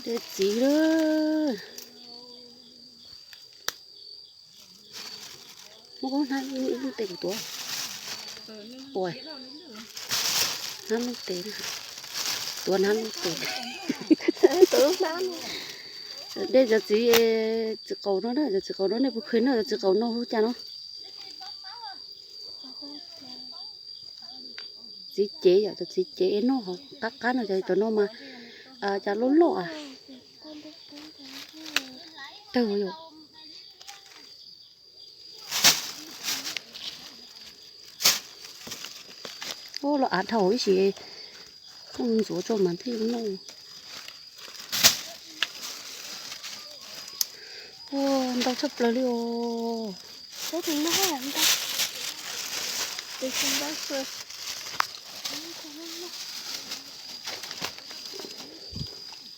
Dej txiv lawm. Muab koj hnab ib lub tes kuv tuav. Ua, hnab lub tes, tuav hnab lub tes. Dej cov txiv, txiv qaus no na, cov txiv qaus no nej puas kheev noj cov txiv qaus no hu cas no? Txiv cev yom, cov txiv cev es noj qab qab no, cov no mas cas loj loj a. Tawg yom. Ua los av dhau ib sim, ntxuav tso mas thiaj noj. Ua ntau tshaj plaws li os.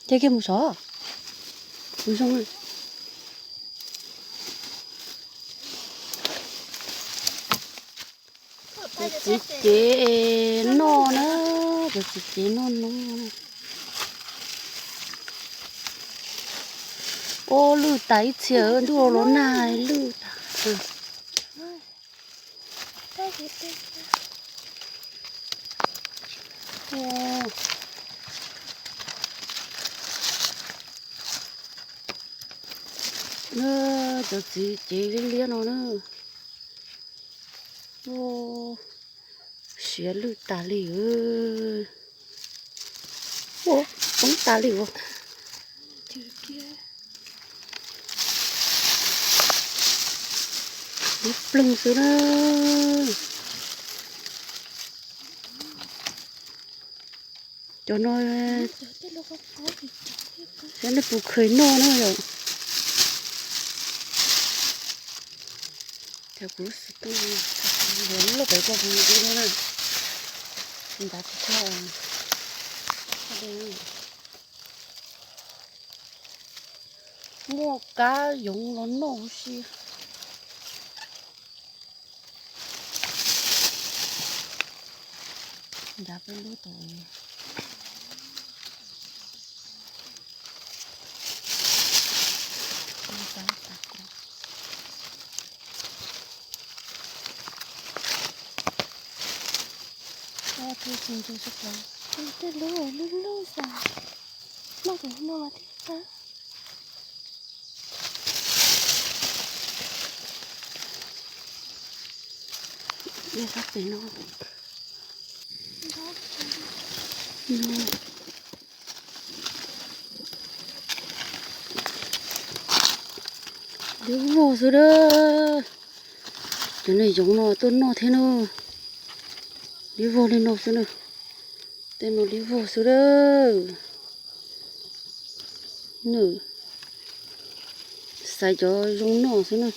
Ces kiag mus sov, mus zoo. Cov txiv cev noj na, cov txiv cev noj no. Ua lwj tas ib txhia, ntuj los nag lwj tas. Cov txiv cev liab liab no na. Siav lwj tas li. Ua poob tas li ua. Ib ploog xwb na. Cov no, saib nej puas kheev noj na yom. Cov kuv lub xov tooj, lub loj pem koj kuv no na. Ntav tsis tau. Muaj kab yoov los noj huv si. Ntav peb lub tau. Tej lub lub lub xas, noj tus no mas thiaj qab. Dej sab pem no. Liab vog xwb dab. Cov niag yoov no tuaj noj thiab na. Liab vog li no xwb na. Tej no liab vog xwb dab. Nws xaiv cov zoo noj xwb na.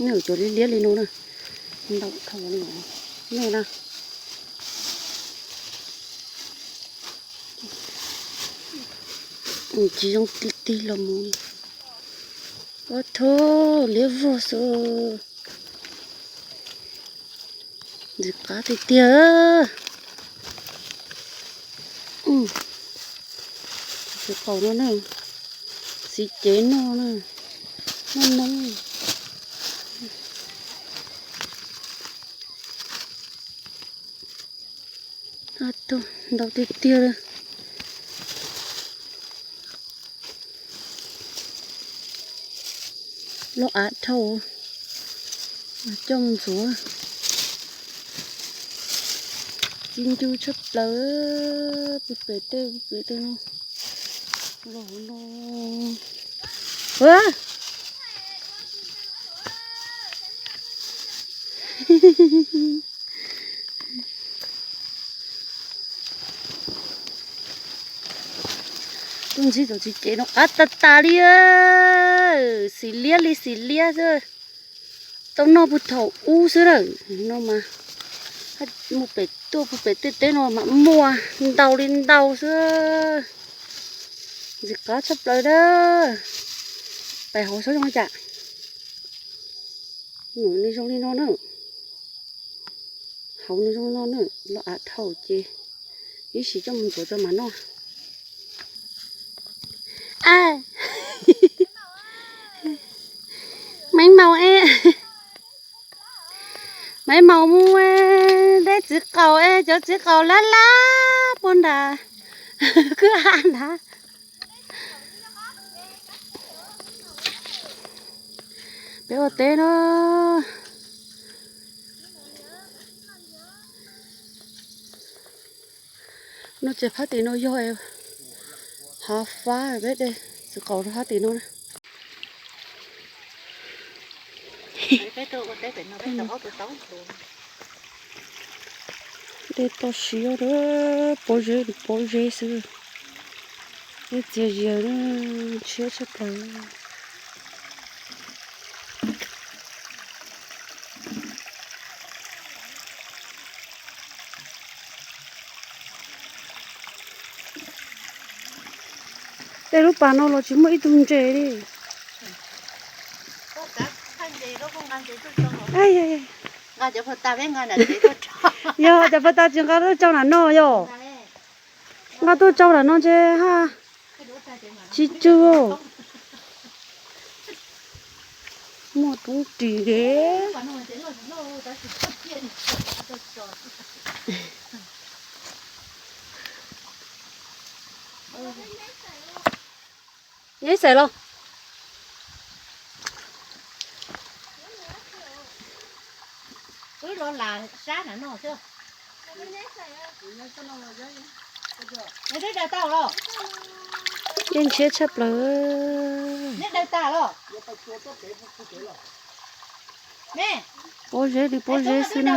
Nws cov liab liab li no na. Ntau dhau li no na. Tsis zoo ti ti los mus. Ua thaub liab vog xwb. Ntxim qab tiag tiag. Txiv qaus no na, txiv cev noj na, noj noob. Ntau tiag tiag li. Loj av dhau, coj mus ntxuav. Txiv ncw tshaj plaws, pem pem tej, pem pem tej no. Los no. Tuaj ntsib tus txiv cev no qab tas tas li, xim liab li xim liab xwb. Tau noj puag thaum ub xwb na, no mas mus pem tuaj puag pem tej teb no mas muaj ntau li ntau xwb. Ntxim qab tshaj plaws dab. Pais hauv saib zoo li cas. Nws zoo li no na. Hauv nws zoo li no na, loj av dhau ces Ib sim coj mus ntxuav tso mam noj. A, Maiv Maus es, Maiv Maus mus de txiv qaub es cov txiv qaub lab lab puag nram kwj ha nrad. Peb ua teb na. No ces phab tim no yog hav fab, peb de txiv qaub rau phab tim no na. De toj siab, pob zeb li pob zeb xwb. Tej txias zias ntshiab tshaj plaws. Tej lub pas no los tsis muaj ib tug ntses li. Yog cov pag tas tsis nqa tuaj tsau nram no yog. Nqa tuaj tsau nram no ntshe ha tsis tsw. Muaj roob ris li. Neb xaim los. Wb los lam sab na no xwb. Neb twb daws tau los? Yeej ntshiab tshaj plaws. Neb daws tas los? Pob zeb li pob zeb xwb na.